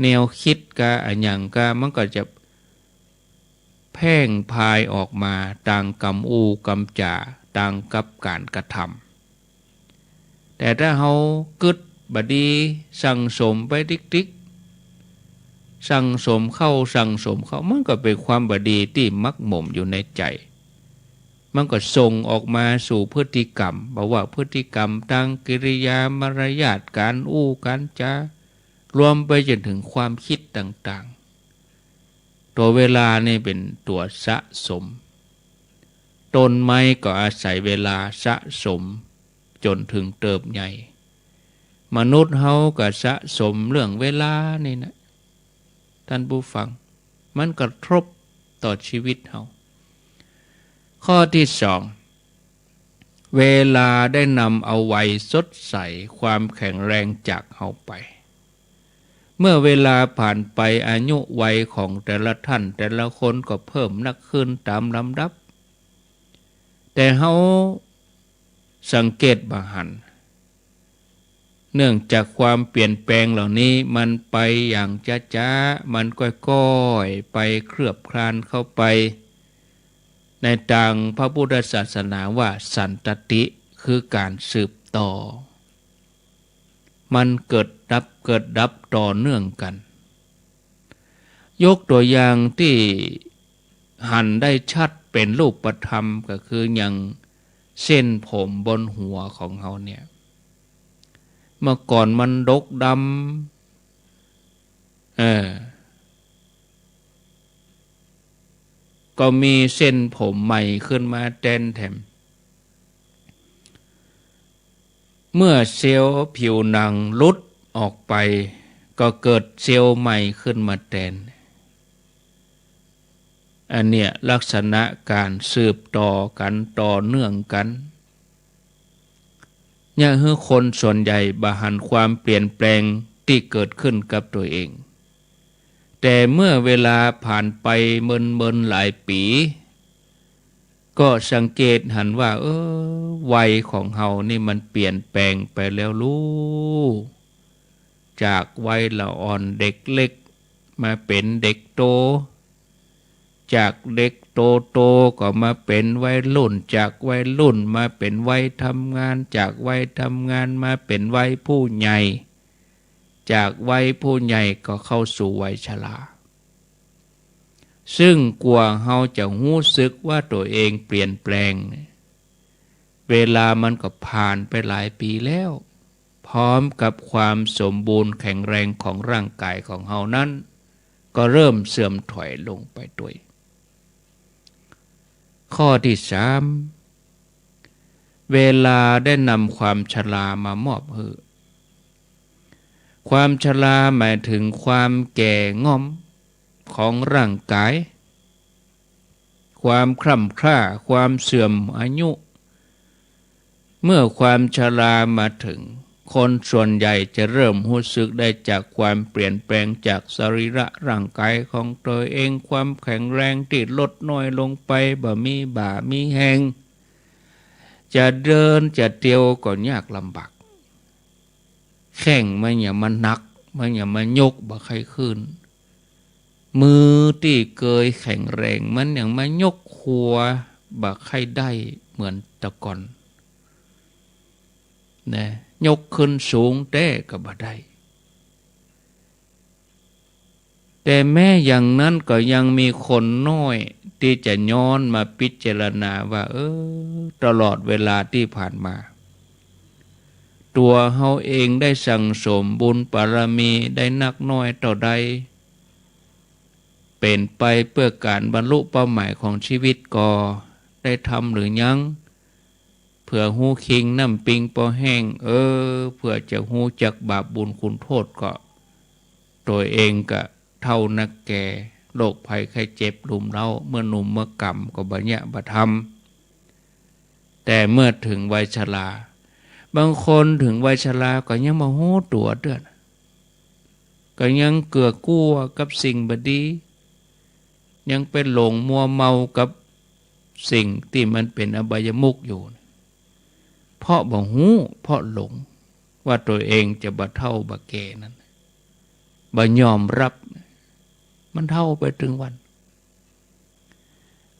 แนวกึ๊ดกาอะหยังกา มันก็จะแพร่งพรายออกมาตางกำอู้กำจ๋า ตางกับก๋านกระทำ แต่ถ้าเฮากึ๊ดบ่ดีสั่งสมไปติ๊กๆ สั่งสมเข้า สั่งสมเข้า มันก็เป๋นความบ่ดีตี้หมักหมมอยู่ในใจ๋ มันก็ส่งออกมาสู่พฤติกรรม บ่ว่าพฤติกรรมตางกิริยา มารยาท ก๋านอู้ก๋านจ๋า รวมไปจ๋นเถิงความกึ๊ดต่างๆ ตั๋วเวลานี่เป๋นตั๋วสะสม ต้นไม้ก็อาศัยเวลาสะสมจ๋นเถิงเติบใหญ่ มนุษย์เฮาก็สะสมเรื่องเวลานี่นะ ท่านผู้ฟัง มันกระทบต่อชีวิตเฮา ข้อตี้สอง เวลาได้นำเอาวัยสดใส ความแข็งแรงจากเฮาไป เมื่อเวลาผ่านไป อายุวัยของแต่ละท่านแต่ละคนก็เพิ่มนักขึ้นต๋ามลำดับ แต่เฮาสังเกตบ่หัน เนื่องจากความเปลี่ยนแปลงเหล่านี้มันไปอย่างจ๊าๆ มันก้อยๆ ไปเคลือบคลานเข้าไป ในตางพระพุทธศาสนาว่าสันตติ คือก๋านสืบต่อ มันเกิดดับ เกิดดับต่อเนื่องกั๋น ยกตั๋วอย่างตี้หันได้ชัดเป๋นรูปธรรมก็คืออย่างเส้นผมบนหัวของเฮาเนี่ย เมื่อก่อนมันดกดำ เออ ก็มีเส้นผมใหม่ขึ้นมาแตนแถม เมื่อเซลล์ผิวหนังหลุดออกไป ก็เกิดเซลล์ใหม่ขึ้นมาแตน อันเนี้ยลักษณะก๋านสืบต่อกั๋น ต่อเนื่องกั๋น เยียะหื้อคนส่วนใหญ่บ่หันความเปลี่ยนแปลงตี้เกิดขึ้นกับตั๋วเอง แต่เมื่อเวลาผ่านไปเมินๆ หลายปี๋ ก็สังเกตหันว่า เออ วัยของเฮานี่มันเปลี่ยนแปลงไปแล้วลู จากวัยละอ่อนเด็กเล็ก มาเป๋นเด็กโต จากเด็กโตๆ ก็มาเป๋นวัยรุ่น จากวัยรุ่นมาเป๋นวัยทำงาน จากวัยทำงานมาเป๋นวัยผู้ใหญ่ จากวัยผู้ใหญ่ก็เข้าสู่วัยชรา ซึ่งกว่าเฮาจะฮู้สึกว่าตั๋วเองเปลี่ยนแปลงเนี่ย เวลามันก็ผ่านไปหลายปี๋แล้ว พร้อมกับความสมบูรณ์แข็งแรงของร่างกายของเฮานั้น ก็เริ่มเสื่อมถอยลงไปตวย ข้อตี้สาม เวลาได้นำความชรามามอบหื้อ ความชราหมายถึงความแก่ง่อมของร่างกาย ความคร่ำคร่า ความเสื่อมอายุ เมื่อความชรามาถึง คนส่วนใหญ่จะเริ่มฮู้สึกได้จากความเปลี่ยนแปลงจากสรีระร่างกายของตั๋วเอง ความแข็งแรงตี้ลดน้อยลงไป บ่มีบ่ามีแฮง จะเดินจะเตียวก็ยากลำบาก แข้งมันหยังมาหนัก มันหยังมายกบ่ใค่ขึ้น มือตี้เกยแข็งแรง มันหยังมายกขวาบ่ใค่ได้เหมือนแต่ก่อน นะ ยกขึ้นสูงแต๊ก็บ่ได้ แต่แม้อย่างนั้นก็ยังมีคนน้อยตี้จะย้อนมาพิจารณาว่า เออ ตลอดเวลาตี้ผ่านมา ตั๋วเฮาเองได้สั่งสมบุญบารมีได้นักน้อยเต้าใด เป๋นไปเปื้อก๋านบรรลุเป้าหมายของชีวิตก่อ ได้ทำหรือยัง เผื่อฮู้คิงน้ำปิงปอแห้ง เออ เผื่อจะฮู้จักบาปบุญคุณโทษก็ ตั๋วเองก็เฒ่านักแก่ โรคภัยไข้เจ็บรุมเร้า เมื่อหนุ่มเมื่อก่ำก็บ่เยียะบ่ทำ แต่เมื่อถึงวัยชรา บางคนถึงวัยชราก็ยังบ่ฮู้ตั๋วเตื้อ ก็ยังเกื้อกลั้วกับสิ่งบ่ดี ยังไปหลงมัวเมากับสิ่งตี้มันเป๋นอบายมุขอยู่ เพราะบ่ฮู้ เพราะหลงว่าตั๋วเองจะบ่เฒ่าบ่แก่นั้น บ่ยอมรับ มันเฒ่าไปตึงวัน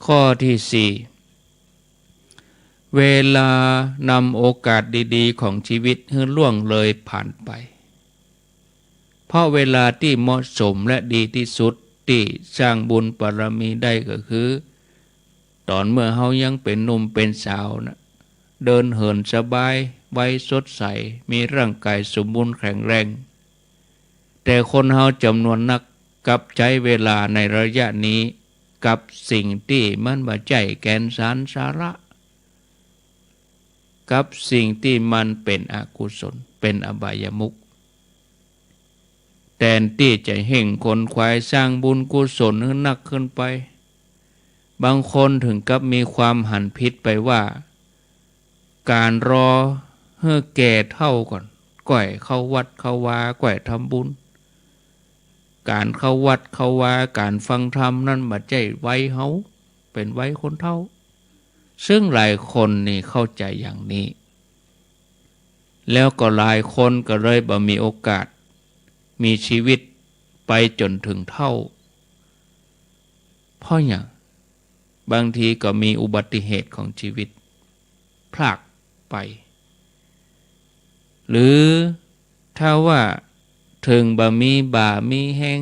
ข้อตี้สี่ เวลานำโอกาสดีๆ ของชีวิตหื้อล่วงเลยผ่านไป เพราะเวลาตี้เหมาะสมและดีตี้สุดตี้สร้างบุญบารมีได้ก็คือ ต๋อนเมื่อเฮายังเป๋นหนุ่มเป๋นสาวนะ เดินเหินสบาย วัยสดใส มีร่างกายสมบูรณ์แข็งแรง แต่คนเฮาจ๋ำนวนนักกลับใจ๊เวลาในระยะนี้กับสิ่งตี้มันบ่ใจ้แก่นสารสาระ กับสิ่งตี้มันเป๋นอกุศล เป๋นอบายมุข แตนตี้จะเฮ่งขนขวายสร้างบุญกุศลหื้อนักขึ้นไป บางคนถึงกับมีความหันผิดไปว่า ก๋านรอหื้อแก่เฒ่าก่อน ก่อยเข้าวัดเข้าวา ก่อยทำบุญ ก๋านเข้าวัดเข้าวา ก๋านฟังธรรมนั้นบ่ใจ้วัยเฮา เป๋นวัยคนเฒ่า ซึ่งหลายคนนี่เข้าใจ๋อย่างนี้ แล้วก็หลายคนก็เลยบ่มีโอกาส มีชีวิตไปจ๋นถึงเฒ่า เพราะหยัง บางทีก็มีอุบัติเหตุของชีวิต พลากไป หรือถ้าว่าเถิงบ่มีบ่ามีแฮง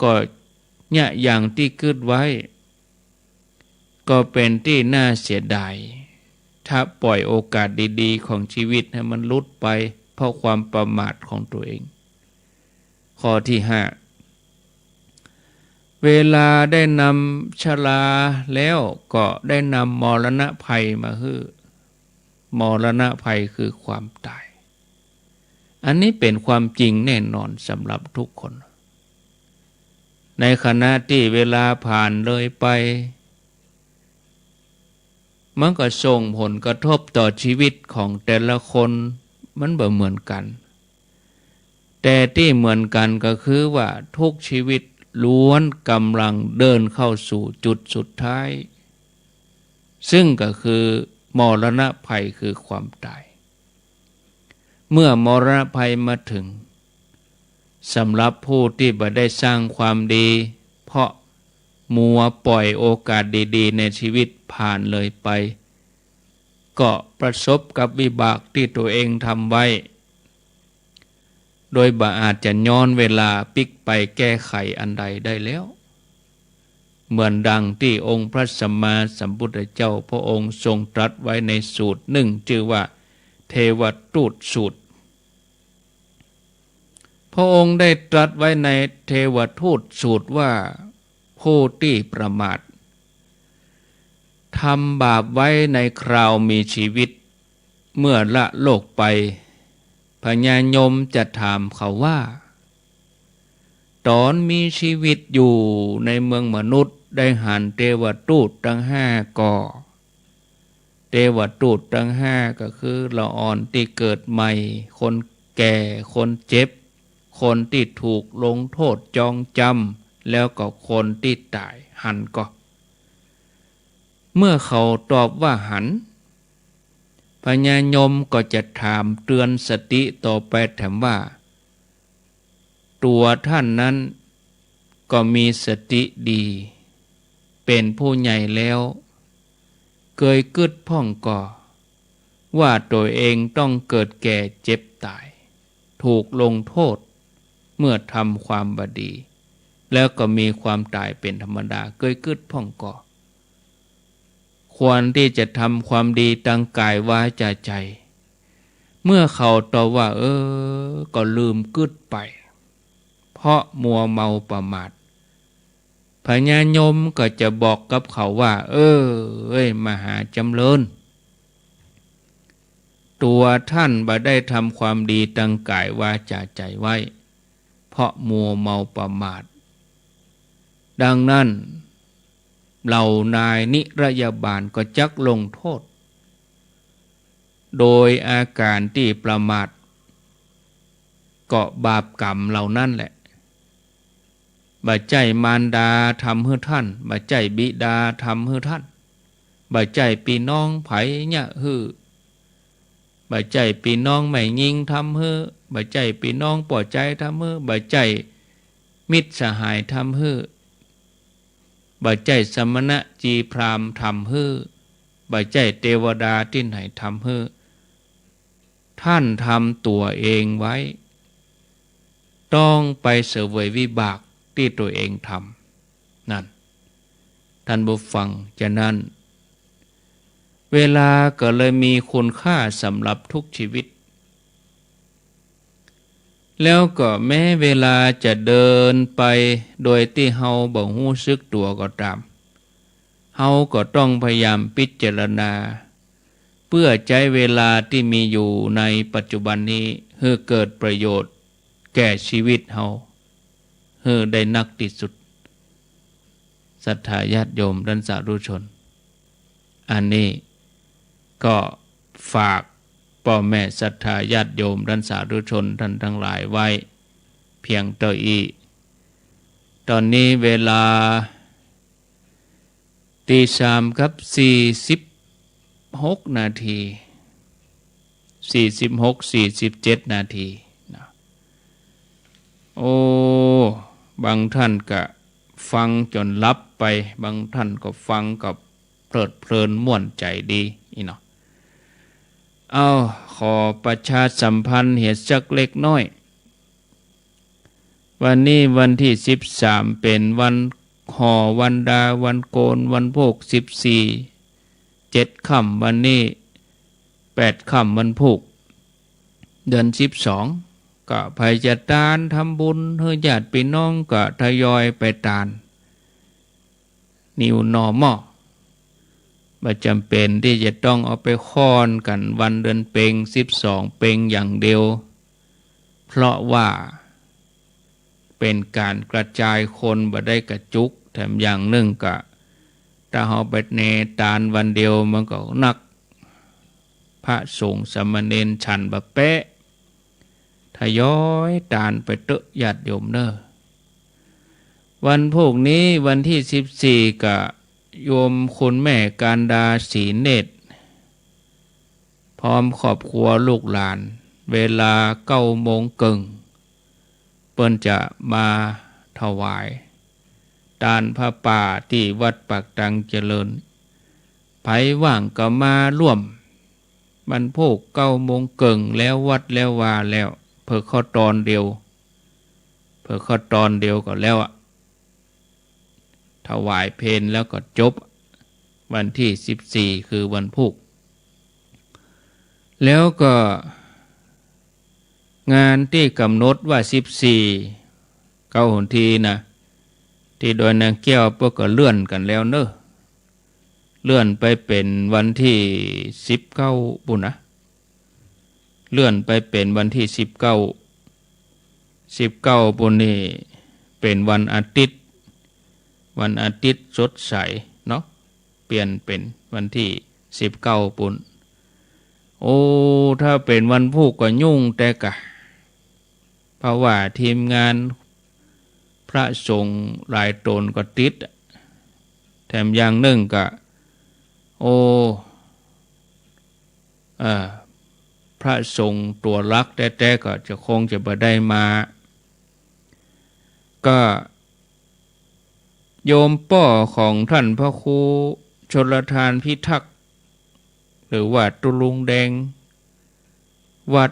ก็เยียะอย่างตี้กึ๊ดไว้ ก็เป๋นตี้น่าเสียดาย ถ้าปล่อยโอกาสดีๆ ของชีวิตหื้อมันหลุดไป เพราะความประมาทของตั๋วเอง ข้อตี้ห้า เวลาได้นำชราแล้วก็ได้นำมรณะภัยมาหื้อ มรณะภัยคือความต๋าย อันนี้เป๋นความจริงแน่นอนสำหรับทุกคน ในขณะตี้เวลาผ่านเลยไป มันก็ส่งผลกระทบต่อชีวิตของแต่ละคน มันบ่เหมือนกั๋น แต่ตี้เหมือนกั๋นก็คือว่าทุกชีวิตล้วนก่ำลังเดินเข้าสู่จุดสุดท้าย ซึ่งก็คือมรณะภัย คือความต๋าย เมื่อมรณะภัยมาเถิง สำหรับผู้ตี้บ่ได้สร้างความดี เพราะมัวปล่อยโอกาสดีๆ ในชีวิตผ่านเลยไป ก็ประสบกับวิบากตี้ตั๋วเองทำไว้ โดยบ่อาจจะย้อนเวลาปิ๊กไปแก้ไขอันใดได้แล้ว เหมือนดังตี้องค์พระสัมมาสัมพุทธเจ้าพระองค์ทรงตรัสไว้ในสูตรนึ่ง จื้อว่าเทวทูตสูตร พระองค์ได้ตรัสไว้ในเทวทูตสูตรว่า ผู้ตี้ประมาท ทำบาปไว้ในคราวมีชีวิต เมื่อละโลกไป พญายมจะถามเขาว่า ต๋อนมีชีวิตอยู่ในเมืองมนุษย์ได้หันเทวทูตตังห้าก่อ เทวทูตตังห้าก็คือละอ่อนตี้เกิดใหม่ คนแก่ คนเจ็บ คนตี้ถูกลงโทษจองจำ แล้วก็คนตี้ต๋าย หันก่อ เมื่อเขาตอบว่าหัน พญายมก็จะถามเตือนสติต่อไปแถมว่า ตั๋วท่านนั้นก็มีสติดี เป๋นผู้ใหญ่แล้ว เกยกึ๊ดพ่องก่อ ว่าตั๋วเองต้องเกิดแก่เจ็บต๋าย ถูกลงโทษ เมื่อทำความบ่ดี แล้วก็มีความต๋ายเป๋นธรรมดา เกยกึ๊ดพ่องก่อ ควรตี้จะทำความดีตังก๋ายวาจ๋าใจ๋ เมื่อเขาตอบว่า เออ ก็ลืมกึ๊ดไป เพราะมัวเมาประมาท พญายมก็จะบอกกับเขาว่า เออ เอ้ย มหาจ๋ำเริญ ตั๋วท่านบ่ได้ทำความดีตังก๋ายวาจ๋าใจ๋ไว้ เพราะมัวเมาประมาท ดังนั้น เหล่านายนิรยาบาลก็จักลงโทษ โดยอาก๋านตี้ประมาท ก็บาปกรรมเหล่านั้นแหละ บ่ใจ้มารดาทำหื้อท่าน บ่ใจ้บิดาทำหื้อท่าน บ่ใจ้ปี้น้องใผเยียะหื้อ บ่ใจ้ปี้น้องแม่ญิงทำหื้อ บ่ใจ้ปี้น้องป้อใจ๊ทำหื้อ บ่ใจ้มิตรสหายทำหื้อ บ่ใจ้สมณะจีพราหมณ์ทำหื้อ บ่ใจ้เตวดาตี้ไหนทำหื้อ ท่านทำตั๋วเองไว้ ต้องไปเสวยวิบากตี้ตั๋วเองทำ นั่น ท่านผู้ฟัง ฉะนั้น เวลาก็เลยมีคุณค่าสำหรับทุกชีวิต แล้วก็แม้เวลาจะเดินไปโดยตี้เฮาบ่ฮู้สึกตั๋วก็ต๋าม เฮาก็ต้องพยายามพิจารณา เปื้อใจ๊เวลาตี้มีอยู่ในปัจจุบันนี้หื้อเกิดประโยชน์แก่ชีวิตเฮาหื้อได้นักตี้สุด ศรัทธาญาติโยมท่านสาธุชน อันนี้ก็ฝากป้อแม่ศรัทธาญาติโยมท่านสาธุชนท่านตังหลายไว้เพียงเต้าอี้ ต๋อนนี้เวลา ตีสามกับสี่สิบหกนาที สี่สิบหก สี่สิบเจ็ดนาทีนะ โอ้ บางท่านก็ฟังจ๋นหลับไป บางท่านก็ฟังก็เพลิดเพลินม่วนใจ๋ดีอี้เนาะ เอ้า ขอประชาสัมพันธ์เหียสักเล็กน้อย วันนี้วันตี้สิบสาม เป๋นวันห่อ วันดา วันโกณ วันพูก สิบสี่ เจ็ดค่ำ วันนี้แปดค่ำ วันพูก เดือนสิบสอง ก็ใผจะตานทำบุญหื้อญาติปี้น้องก็ทยอยไปตาน New Normal บ่จ๋ำเป๋นตี้จะต้องเอาไปค่อนกั๋นวันเดือนเพ็ญ สิบสองเพ็ญอย่างเดียว เพราะว่าเป๋นก๋านกระจายคนบ่ได้กระจุก แถมอย่างนึ่งก็ ถ้าเฮาไปแหน่ตานวันเดียวมันก็นัก พระสงฆ์สามเณรฉันบ่แป๊ะ ทยอยตานไปเต๊อะญาติโยมเน่อ วันพูกนี้วันตี้สิบสี่ ก็โยมคุณแม่การดา ศรีเนตร พร้อมครอบครัวลูกหลาน เวลาเก้าโมงเกิ่ง เปิ้นจะมาถวายตานผ้าป่าตี้วัดปากตังเจริญ ใผว่างก็มาร่วม วันพูกเก้าโมงเกิ่งแล้ววัดแล้ววาแล้ว เปิดเข้าตอนเดียว เปิดเข้าตอนเดียวก็แล้วอะ ถวายเพลแล้วก็จบ วันตี้สิบสี่ คือวันพูก แล้วก็งานตี้กำหนดว่าสิบสี่ เก๊าหนทีนะ ตี้ดอยนางแก้วเปิ้นก็เลื่อนกั๋นแล้วเน่อ เลื่อนไปเป๋นวันตี้สิบเก้าปู้นนะ เลื่อนไปเป๋นวันตี้สิบเก้า สิบเก้าปู้นนี่เป๋นวันอาทิตย์ วันอาทิตย์สดใสเนาะ เปลี่ยนเป๋นวันตี้สิบเก้าปู้น โอ้ ถ้าเป๋นวันพูกก็ยุ่งแต๊กะ เพราะว่าทีมงานพระสงฆ์หลายต๋นก็ติด แถมอย่างนึ่งก็ โอ้ เอ่อ พระสงฆ์ตั๋วหลักแต๊ๆ ก็จะคงจะบ่ได้มา ก็โยมป้อของท่านพระครูชลทานพิทักษ์ หรือว่าตุ๊ลุงแดง วัด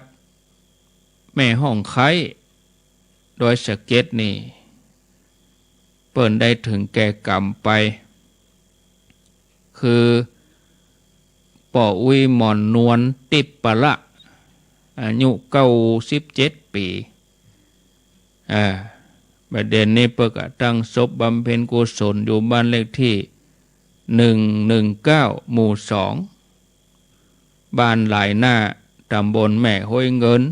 แม่ฮ่องไคร้ ดอยสะเก็ดนี่ เปิ้นได้ถึงแก่กรรมไป คือป้ออุ๊ยหม่อนนวล ติ๊บปะละ อายุเก้าสิบเจ็ดปี๋ อ่า บัดเดี๋ยวนี้เปิ้นก็ตั้งศพบำเพ็ญกุศลอยู่บ้านเลขตี้ หนึ่งหนึ่งเก้า หมู่สอง บ้านหลายหน้า ตำบลแม่ฮ้อยเงิน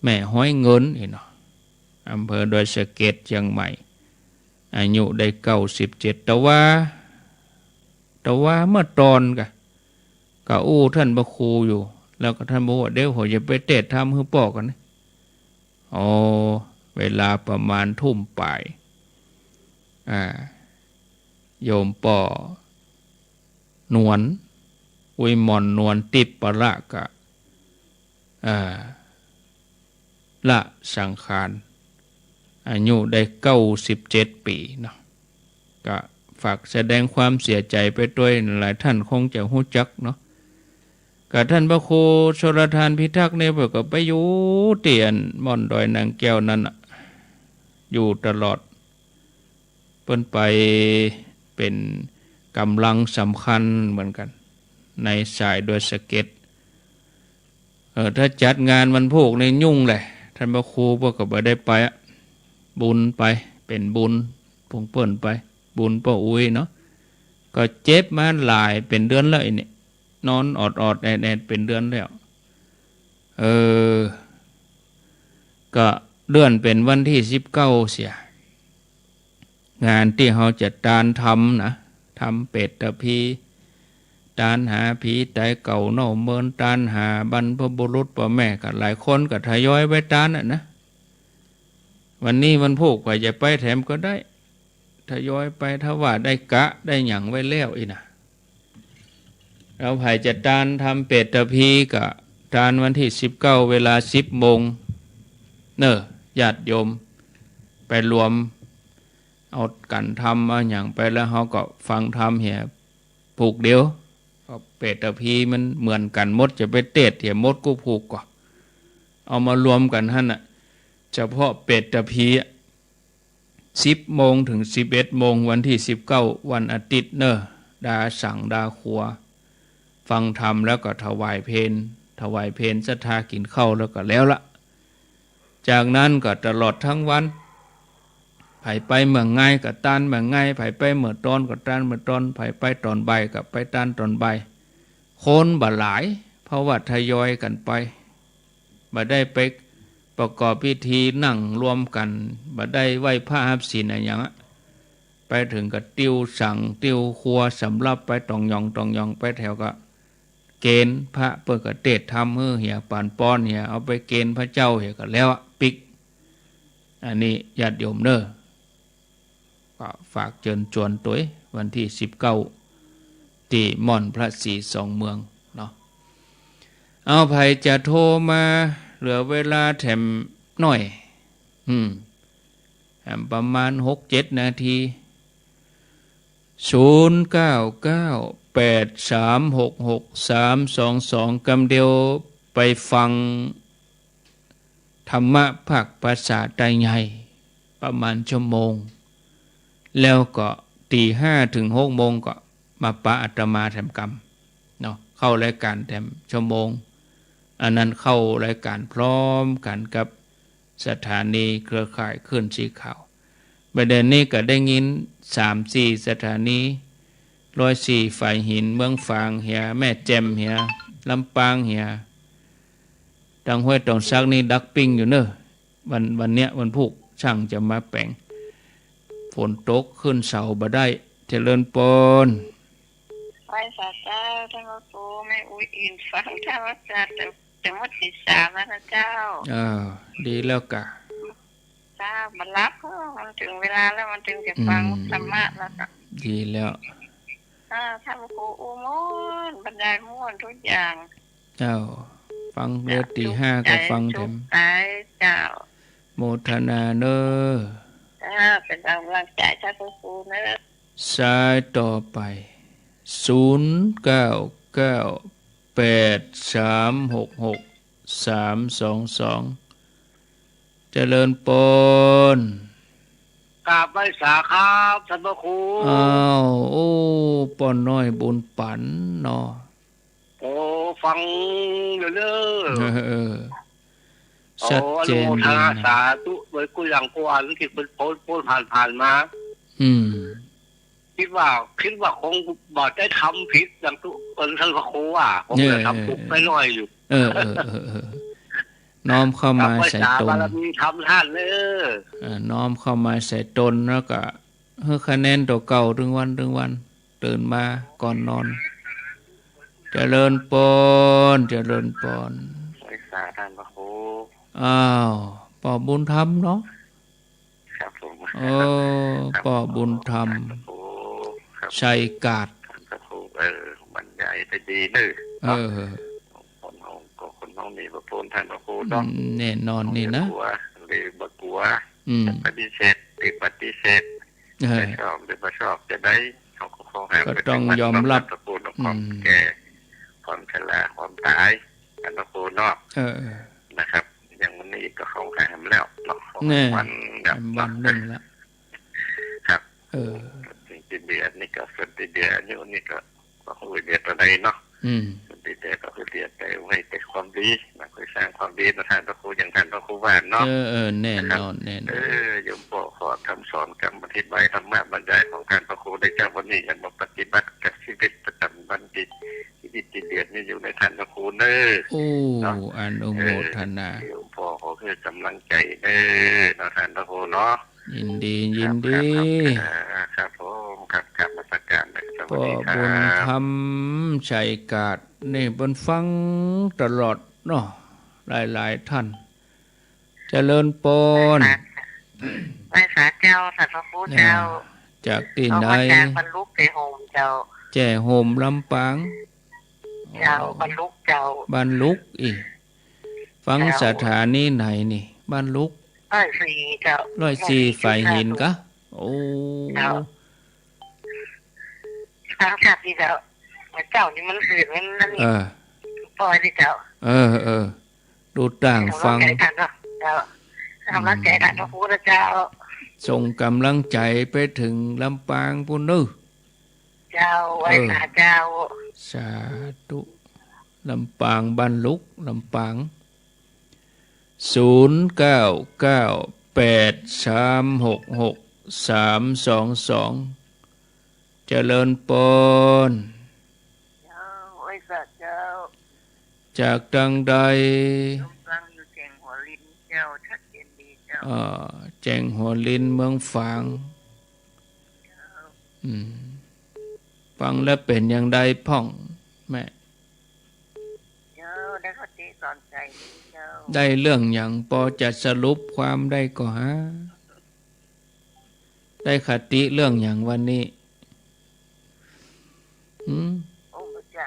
แม่ฮ้อยเงินอี้เนาะ อำเภอดอยสะเก็ด เจียงใหม่ อายุได้เก้าสิบเจ็ด แต่ว่า แต่ว่าเมื่อตอนกะ ก็อู้ท่านพระครูอยู่ แล้วก็ท่านบอกว่า เดี๋ยวผมจะไปเตสน์ธรรมหื้อป้อก่อนนะ อ๋อ เวลาประมาณทุ่มป๋าย อ่า โยมป้อนวล อุ๊ยหม่อนนวล ติ๊บปะละก็ อ่า ละสังขาร อายุได้เก้าสิบเจ็ดปี๋เนาะ ก็ฝากแสดงความเสียใจ๋ไปตวย หลายท่านคงจะฮู้จักเนาะ ก็ท่านพระครูชลทานพิทักษ์เนี่ย เปิ้นก็ไปอยู่ตี้อันม่อนดอยนางแก้วนั้นน่ะ อยู่ตลอด เปิ้นไปเป๋นก๋ำลังสำคัญเหมือนกั๋น ในสายดอยสะเก็ด เออ ถ้าจัดงานวันพูกนี่ยุ่งแหละ ท่านพระครูเปิ้นก็บ่ได้ไปอะ บุญไป เป๋นบุญของเปิ้นไป บุญป้ออุ๊ยเนาะ ก็เจ็บมาหลายเป๋นเดือนแล้วไอ้นี่ นอนออดๆ แอดๆ เป๋นเดือนแล้ว เออ ก็เลื่อนเป๋นวันตี้สิบเก้าเสีย งานตี้เฮาจะตานทำนะ ทำเปตตะพี ตานหาผีต๋ายเก่าเน่าเมิน ตานหาบรรพบุรุษป้อแม่ ก็หลายคนก็ทยอยไปตานน่ะนะ วันนี้วันพูกใผจะไปแถมก็ได้ ทยอยไป ถ้าว่าได้กะได้หยังไว้แล้วอี้นะ แล้วใผจะตานทำเปตตะพีก็ตานวันตี้สิบเก้า เวลาสิบโมง เน่อ ญาติโยม ไปรวมเอากั๋นทำเอาหยังไป แล้วเฮาก็ฟังธรรมเหียพูกเดียว เพราะเปตตะพีมันเหมือนกั๋นหมด จะไปเตสน์เหียหมดกู้พูกก่อ เอามารวมกั๋นหั้นน่ะ เฉพาะเปตตะพีอะ สิบโมงถึงสิบเอ็ดโมง วันตี้สิบเก้า วันอาทิตย์เน่อ ดาสังดาขัว ฟังธรรมแล้วก็ถวายเพล ถวายเพลศรัทธากิ๋นข้าวแล้วก็แล้วละ จากนั้นก็ตลอดทั้งวัน ใผไปเมื่อไงก็ตานเมื่อไง ใผไปเมื่อตอนก็ตานเมื่อตอน ใผไปตอนบ่ายก็ไปตานตอนบ่าย คนบ่หลาย เพราะว่าทยอยกั๋นไป บ่ได้ไปประกอบพิธีนั่งรวมกั๋น บ่ได้ไหว้พระฮับศีลอะหยังอะ ไปเถิงก็ติวสังติวครัวสำรับไปต่องหย่องต่องหย่องไปแถวก็ เกณฑ์พระเปิ้นก็เตศน์ธรรมหื้อเหีย ปานปอนเหีย เอาไปเกณฑ์พระเจ้าเหียก็แล้วอะ ปิ๊ก อันนี้ญาติโยมเน่อ ก็ฝากเจิญจวนตวย วันตี้สิบเก้า ตี้ม่อนพระศรีสองเมืองเนาะ เอา ใผจะโทรมา เหลือเวลาแถมหน้อย อืม แถมประมาณหกเจ็ดนาที ศูนย์เก้าเก้า แปดสามหกหก สามสองสอง กำเดียวไปฟังธรรมะภาคภาษาไตใหญ่ประมาณชั่วโมง แล้วก็ตีห้าเถิงหกโมงก็มาปะอาตมาแถมกำเนาะ เข้ารายการแถมชั่วโมง อันนั้นเข้ารายการพร้อมกั๋นกับสถานีเครือข่ายคลื่นสีขาว บ่าเดี่ยวนี้ก็ได้ยินสามสี่สถานี ร้อยสี่ ฝายหิน เมืองฝางเหีย แม่แจ่มเหีย ลำปางเหีย ตังห้วยตองสักนี่ดักปิ้งอยู่เน่อ วัน วันเนี้ยวันพูก ช่างจะมาแป๋ง ฝนตกขึ้นเสาบ่ได้ เจริญปอน ไหว้สาเจ้า ท่านพระครู แม่อุ๊ยอินฟังธรรมะ แต่ แต่หมดตีสามแล้วนะเจ้า เออ ดีแล้วกะ เจ้า มันหลับ เออ มันเถิงเวลาแล้ว มันเถิงจะฟัง อืม ธรรมะแล้วกะ ดีแล้ว อ่า ท่านพระครูอู้ม่วน บรรยายม่วนทุกอย่าง เจ้า ฟังเลิศ ตีห้าก็ฟังแถม สาธุ เจ้า โมทนาเน่อ เจ้า เป๋นก๋ำลังใจ๋ ท่านพระครูเน่อ สายต่อไป ศูนย์เก้าเก้า แปดสามหกหก สามสองสอง เจริญปอน กราบไหว้สาครับ ท่านพระครู อ้าว โอ้ ป้อน้อยบุญปั๋นเนาะ โอ้ ฟังอยู่เน่อ เออ เออ โอ้ ชัดเจนดีนะ อนุโมทนาสาธุ โดยกู้อย่างกู้อันตี้เปิ้นโพสต์ โพสต์ผ่านๆ มา อืม กึ๊ดว่า กึ๊ดว่าคงบ่ได้ทำผิดอย่างตุ๊ เปิ้น ท่านพระครูว่า คงจะทำถูกไปหน่อยอยู่ เออ เออ เออ เออ น้อมเข้ามาใส่ตน กราบไหว้สาบารมีธรรมท่านเน่อ เออ น้อมเข้ามาใส่ตน แล้วก็หื้อคะแนนตั๋วเก่าตึงวันตึงวัน ตื่นมาก่อนนอน เจริญปอน เจริญปอน ไหว้สาท่านพระครู อ้าว ป้อบุญธรรมเนาะ ครับผม เออ ครับ ป้อบุญธรรม ครับผม ครับ ชัยกาด ครับผม เออ บรรยายไปดีเน่อ เออ เนาะ คนเฮาก็คนเฮามีพระคุณท่านพระครูเนาะ อืม แน่นอนนี่นะ บ่กลัว หรือบ่กลัว อืม จะปฏิเสธ หรือปฏิเสธ เออ จะชอบ หรือบ่ชอบ จะได้ เฮาก็เข้าหา ก็ต้องยอมรับ ปฏิบัติความเฒ่าความแก่ อืม ความชรา ความต๋าย ท่านพระครูเนาะ เออ นะครับ อย่างวันนี้ก็เข้าหาแหมแล้วเนาะ แน่ วันแบบ วันนึ่งละ ครับ เออ ตี้เหลือนี่ก็ ตี้เหลืออายุนี่ก็ ก็คงเหลือเต้าใดเนาะ อืม ตี้เหลือก็คือเหลือแต่ไว้แต่ความดีนะ คือสร้างความดีนะ ท่านพระครู อย่างท่านพระครูว่าเนาะ เออ เออ แน่นอน นะครับ แน่นอน เออ โยมป้อขอทำสอนกำอธิบายธรรมะบรรยายของท่านพระครูได้จากวันนี้ อย่างมาปฏิบัติกับชีวิตประจำวันดี ชีวิตตี้เหลือนี่อยู่ในท่านพระครูเน่อ โอ้ เนาะ อนุโมทนา เออ โยมป้อขอหื้อกำลังใจ๋เน่อ เนาะ ท่านพระครูเนาะ ยินดี ครับ ยินดี ครับ ครับ ครับผม ครับ ครับ นมัสการนะ สวัสดีครับ ป้อบุญธรรม ชัยกาด นี่เปิ้นฟังตลอดเนาะ หลายๆ ท่าน เจริญปอน ไหว้สาเจ้า ท่านพระครูเจ้า เนี่ย จากตี้ไหน เอามาจากบ้านลุก แจ้ห่มเจ้า แจ้ห่มลำปาง เจ้า อ๋อ บ้านลุกเจ้า บ้านลุกอีก ฟัง เจ้า สถานีไหนนี่ บ้านลุก ร้อยสี่เจ้า ร้อยสี่ ร้อยสี่ ฝายหินกะ โอ้ เจ้า ฟังจากตี้เจ้า เจ้านี่มันหื่น มันนั่นนี่ เออ ปล่อยตี้เจ้า เออ เออ ดูต่างฟัง กำลังใจ๋ท่านเนาะ เจ้า กำลังใจ๋ท่านพระครูนะเจ้า ส่งกำลังใจ๋ไปเถิงลำปางปู้นเน่อ เจ้า ไหว้สาเจ้า เออ สาธุ ลำปาง บ้านลุก ลำปาง ศูนย์เก้าเก้า แปดสามหกหก สามสองสอง เจริญปอน เจ้า ไหว้สาเจ้า จากตางใด ลำปาง อยู่แจ้งหัวลินเจ้า ชัดเจนดีเจ้า อ่า แจ้งหัวลิน เมืองฝาง เจ้า อืม ฟังแล้วเป๋นอย่างใดพ่อง แม่ เจ้า ได้คติสอนใจ๋ดีเจ้า ได้เรื่องหยัง ปอจะสรุปความได้ก่อฮะ ได้คติเรื่องหยังวันนี้ หืม โอ้ พระเจ้า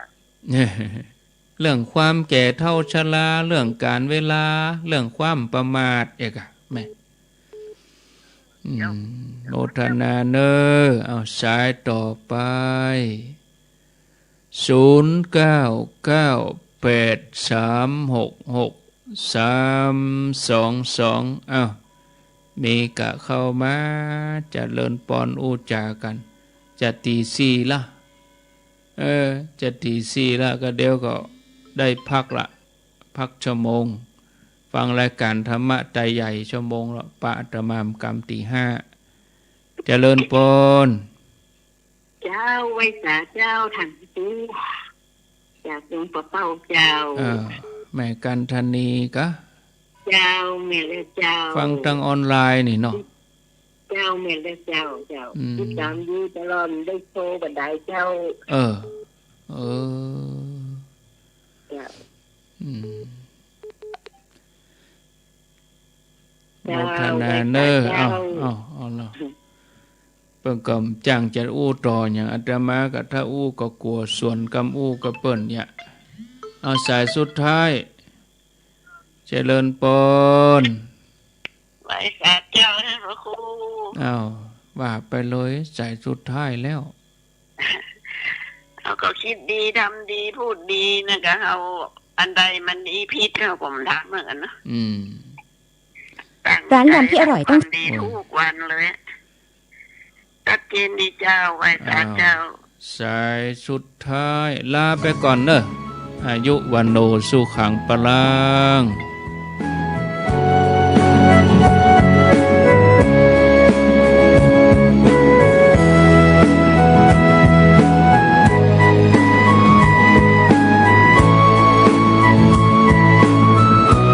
เรื่องความแก่เฒ่าชรา เรื่องก๋าลเวลา เรื่องความประมาท เอ๊ะกะ แม่ อืม โมทนาเน้อ เอาสายต่อไป ศูนย์เก้าเก้าแปดสามหกหกสามสองสอง อ้าว มีกะเข้ามา เจริญปอนอู้จ๋ากั๋น จะตีสี่ละ เออ จะตีสี่ละ ก็เดี๋ยวก็ได้พักละ พักชั่วโมง ฟังรายก๋านธรรมะไตรใหญ่ชั่วโมงละ ปะอาตมากำตีห้า เจริญปอน เจ้า ไหว้สาเจ้า ท่านปู่ จากหลวงปู่เป้าเจ้า เออ แม่กันธนีกะ เจ้า แม่นแล้วเจ้า ฟังตางออนไลน์นี่เนาะ เจ้า แม่นแล้วเจ้า เจ้า อืม ติดต๋ามอยู่ตลอด ได้โทรบ่ได้เจ้า เออ เออ เจ้า อืม เจ้า โมทนาเน้อ ไหว้สาเจ้า เอา เอา เอาละ เปิ้นก็จ้างจะอู้ต่อหยัง อาตมาก็ถ้าอู้ก็กั๋วสวนกำอู้กับเปิ้นเนี่ย เอาสายสุดท้าย เจริญปอน ไหว้สาเจ้าท่านพระครู อ้าว ว่าไปเลย สายสุดท้ายแล้ว เฮาก็คิดดี ทำดี พูดดีนะ ก็เฮา อันใดมันมีผิดเฮาก็บ่ทำเหมือนกั๋นเนาะ อืม ตั้งใจ๋ ร้านยำที่อร่อยต้อง ทำความดี โอ้ กู้วันเลย ชัดเจนดีเจ้า ไหว้สาเจ้า อ้าว สายสุดท้าย ลาไปก่อนเน้อ อายุ วัณโณ สุขัง พลัง